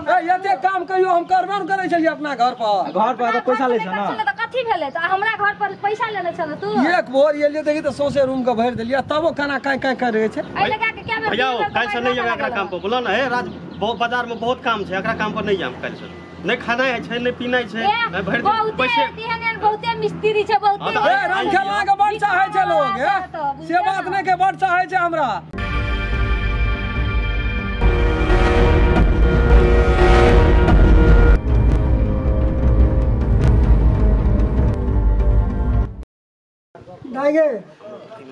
ए एते काम कहियो हम करबे न करै छलियै अपना घर पर। घर पर तऽ पैसा लै छ न। तऽ कथी भेलै? तऽ हमरा घर पर पैसा लेने छल तू? एक भोर एलियै देखी तऽ सौंसे रूम के भरि देलियै, तबो केना कांय कांय करै छै। एहि लगा के क्या बेर भैया काल्हि से नहीं जेबै एकरा काम पर, बोलो ना। हे राज बहुत बाजार में बहुत काम छै, एकरा काम पर नहीं जाम काल्हि से। नहीं खाना छै, नहीं पीना छै, नहीं भरि दिन पैसे। एहन एहन बहुते मिस्त्री छै, बहुते। ए राम खेलना के बड़ चाहै छै लोग, से बात नहीं के बड़ चाहै छै हमरा। दाइ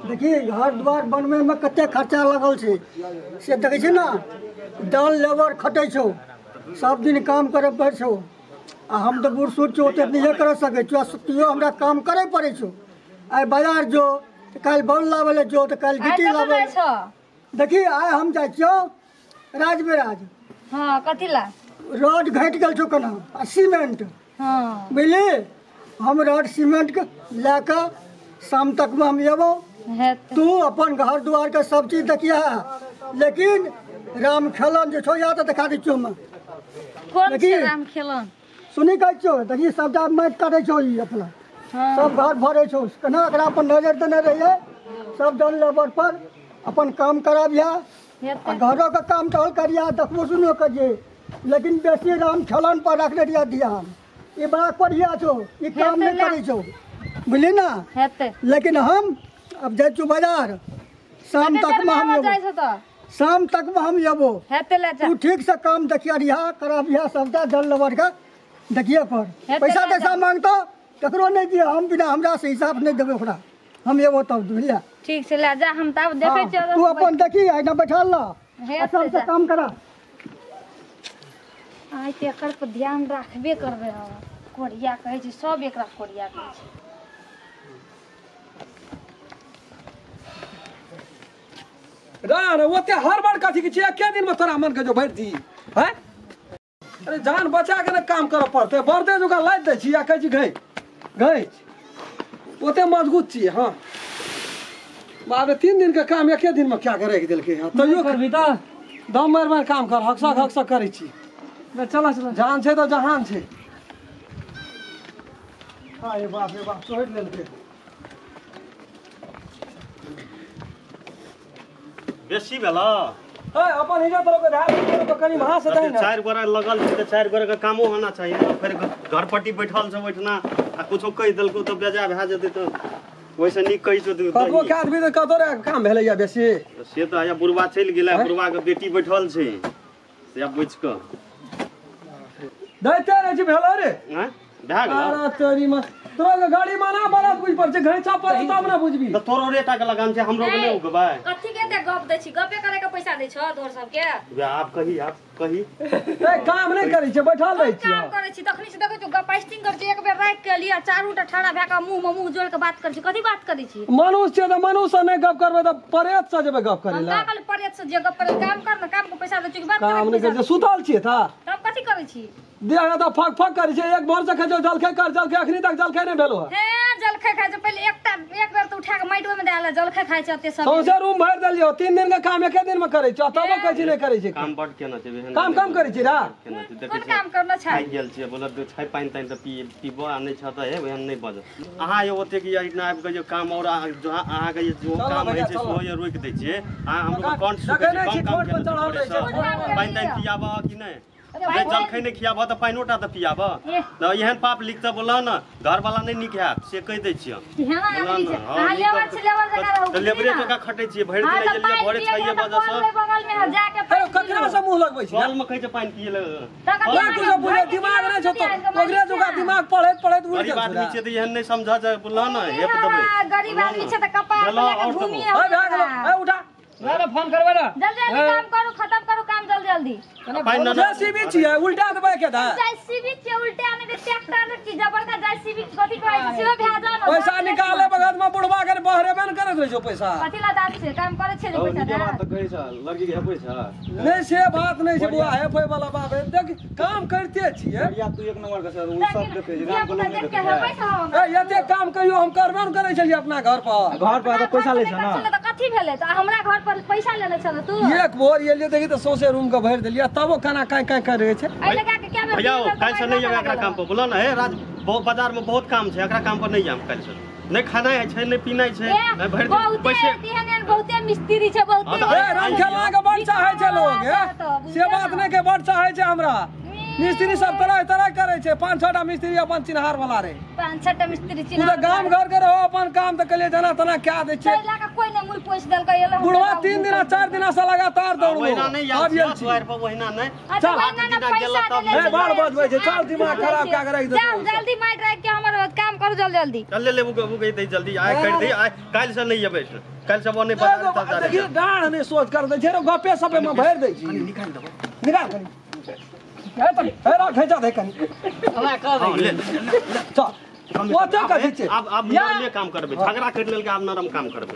देखी घर द्वार बनबै में कते खर्चा लगल छै से देखै छी ना। डाल लेबर खटै छौ, सब दिन काम करे पड़ै छौ, आ हम तऽ बूढ़ सूढ़ छौ, ओते नहिए कर सकै छियौ, तैयो हमरा काम करे पड़ै छौ। आइ बाजार जो तऽ काल्हि बन लाबै लए जो, तऽ काल्हि गिट्टी लाबै। देखी आइ हम जाइ छियौ राजविराज। हाँ कथी ला? रोड घटि गेल छौ केना आ सीमेंट। हाँ बुझली, हम रोड सीमेंट के लए कऽ शाम तक में हम अबो। तू अपन घर द्वार के सब चीज देखिया, लेकिन राम खेलन जो छौ या तऽ देखा दै छियौ हम। कोन छै राम खेलन? सुनी कहै छियौ, देखी सबटा माटि काटै छौ ई अपना। हाँ। सब घर भरै छौ, केना एकरा अपन नजर देने रहियै। सब जन लेबर पर अपन काम कराबिया, आ घरो के काम टहल करिया, देखबो सुनबो करियै, लेकिन बेसी राम खेलन पर रखने रहिया ध्यान। ई बड़ा कोढ़िया छौ, ई काम नहीं करै छौ, बुझली ना। लेकिन हम अब जाइ छियौ बाजार, शाम तक में हम अबो, शाम तक में हम अबो। तू ठीक से काम देखिया रिहा कराबिहा सबटा जल लेबर के देखिए पर। पैसा तैसा मांगतो ककरो नहीं दिया, हम बिना हमरा से हिसाब नहीं देबै ओकरा। हम अबो तब बुझलिया। ठीक छै ले जा, हम तब देखै छियौ। तू अपन देखी एहिना बैठल रह, सबसे काम करा। आइ तऽ एकर पर ध्यान राखबे करबै। हम कोढ़िया कहै छै, सब एकरा कोढ़िया कहै छै। रान ओते हर बार कथी के छियै, एके दिन में तोरा मन के जो भरि दी हैं? अरे जान बचा के ने काम करऽ पड़तै। बरदे जुका लादि दै छी आ कहै छी घैच घैच, ओते मजबूत छियै। हाँ बाप रे, 3 दिन के काम एके दिन में क्या के राखि देलकै हँ। तैयो करबी तऽ दम मारि मारि काम कर, हकसक हकसक करै छी। चल चल, जान छै तऽ जहान छै। अरे बाप रे बाप, चोट लेलकै। बेसी भेल अपन इज्जत रोके ध्यान कनी वहां से दही ना। 4 गोरा लगल छै तऽ 4 गोरा के कामो होना चाहिए ना। फिर घर पट्टी बैठल छै बैठना, आ कुछो कहि देलको तऽ बेजा भए जेतै, तऽ ओइसे नीक कहै छौ। कतबो के आदमी तऽ कतौ रे काम भेलैया बेसी। से तऽ आया बुढ़वा चलि गेलै, बुढ़वा के बेटी बैठल छै से आब बुझि कऽ दैते रहै छी। भेलो रे हैं भए गेल। अरे तोरी मां, तोरा के गाड़ी माना बड़ा बुझ पर छै, घैचा पर तब ना बुझबी। त तोरो रेटा के लगान छै, हमरो के नै उगबै। कथी के एते गप दै छी? गपे करे के पैसा दै छौ तोर सब के? आप कही, आप कही। ए काम नै करै छै, बैठल रहै छी। काम करै छी तखनी से देखै छी गप पेस्टिंग कर छी। एक बेर राख के लिया, चारू टा ठाड़ा भए के मुंह में मुंह जोड़ के बात करै छी। कथी बात करै छी? मनुष्य छै त मनुष्य से नै गप करबै त प्रेत से जेबै गप करै हम ला। का कहली प्रेत से जे गप करे? काम कर न, काम के पैसा दै छी बात करे काम नै करै छै, सुतल छियै त तब कथी करै छी? देह त फक फक करै छै। एक भोर से खाइ छौ जलखै कर, जलखै अखनी तक जलखै नै भेलो है। हे जलखै खाइ छै पहिले एकटा, एक बेर तऽ उठा के माटि ओहिमे दए जलखै खाइ छै एते सब। सौंसे रूम भरि देलियौ, 3 दिन के काम एके दिन में करै छौ, तबो कहै छी नै करै छै। काम बड केना छै, काम कम करै छी रा। कोन काम करना छै? खाइ गेल छियै, बोलत छै पानि तानि तऽ पीबो आ नै छ तऽ हे ओहन नै बज। अहाँ यो ओतेक या इतना आबि के जे काम और अहाँ के जो काम होइ छै सेहो ये रोकि दै छियै। अहाँ हमरो के कंठ सुखै छै, कम काम केना? पानि तानि पियाबऽ कि नै? जलखै नहि खियाबऽ तऽ पानिओ टा तऽ पियाबऽ। तऽ एहन पाप लिखतऽ बोलऽ ने, घरवाला नहि नीक हैत से कहि दै छियै। लेबरे जकाँ खटै छियै भरि दिन, एलियै भोरे 6 बजे सँ। ककरा से मुँह लगबै छी? कल में कहै छै पानि पियै लए। दिमाग नहि छौ तो ओकरे जकाँ दिमाग पढ़ैत पढ़ैत उड़ि गरीब आदमी छियै तऽ एहन नहि समझऽ जे बोलऽ ने, हेप देबै। गरीब आदमी छै तऽ कपार लए के घूमी। भए गेलौ, ए उठा ना, फोन करबै ना। जल्दी जल्दी काम करू, खत्म करू काम जल्दी जल्दी। जेसीबी छियै, उल्टा देबै के दा। जेसीबी छियै उल्टा नै ते ट्रैक्टर नै छी, जबरका जेसीबी कथी कहै छै सेहो भए जान। पैसा निकाले बगत में बुढ़वा के बहरेबे न करैत रहै छौ पैसा। कथी ला दात छै? काम करै छै जे पैसा दे। बात तऽ कहै छ लड़की के हेपै छ नै, से बात नै छै बुआ, हेपै वाला बात है। देख काम करते छियै। बढ़िया तू एक नंबर के छै, उ सब देखै छै, राम के लोग नै देखै छै। ए एते काम कहियो हम करबे न करै छलियै अपना घर पर। घर पर तऽ पैसा लै छ ना। तऽ कथी भेलै? तऽ हमरा घर पर पर पैसा लेने छल तू। एक भोर एलियै देखी तऽ सौंसे रूम के भरि देलियै तबो केना काँय काँय करै छै। एहि लगा के क्या बेर भैया काल्हि से नहीं जेबै एकरा काम पर, बोलो ना हे राज बाजार में बहुत काम छै, एकरा काम पर नहीं जाम काल्हि से। नहीं खाना छै नहीं पीना छै, नहीं भरि दिन पैसे एहन एहन बहुते मिस्त्री छै बहुते। ए राम खेलना के बड़ चाहै छै लोग, हे से बात नहीं के बड़ चाहै छै हमरा। मिस्त्री सब तरह तरह करे छै, 5-6 टा मिस्त्री अपन चिन्हार वाला रे। 5-6 टा मिस्त्री तू चिन्हार तऽ गाम घर के रहो अपन काम तऽ कहलियै जेना तेना कए दै छै। ताहि लए कऽ कोइ नहि मुँह पोछि देलकै एलै। बुढ़वा 3 दिना 4 दिना से लगातार दौड़लो। ओहिना नहीं आब आयल आयल छी। दुआरि पर ओहिना नहीं। अच्छा चल, ओहिना ने पैसा देले ए, बड़ बजबै छै, चल दिमाग खराब कए के राखि देतौ। जाउ जल्दी माटि राखि के हमर काम करू जल्दी जल्दी। चल ले ले दे जल्दी आइ कर दे, आइ काल्हि से नहीं जेबै, काल्हि से वो नहीं बाजार। देखी डाँढ़ नहि सोच कर दै छै रे, गपे सपे मे भरि दै छी। निकाल देबो, निकाल कनी। हे तनी, हे रा घेचा दे कनी। ले चल ओते कथी छै? आब नरमे काम करबै, झगड़ा करि लेलकै आब नरम काम करबै।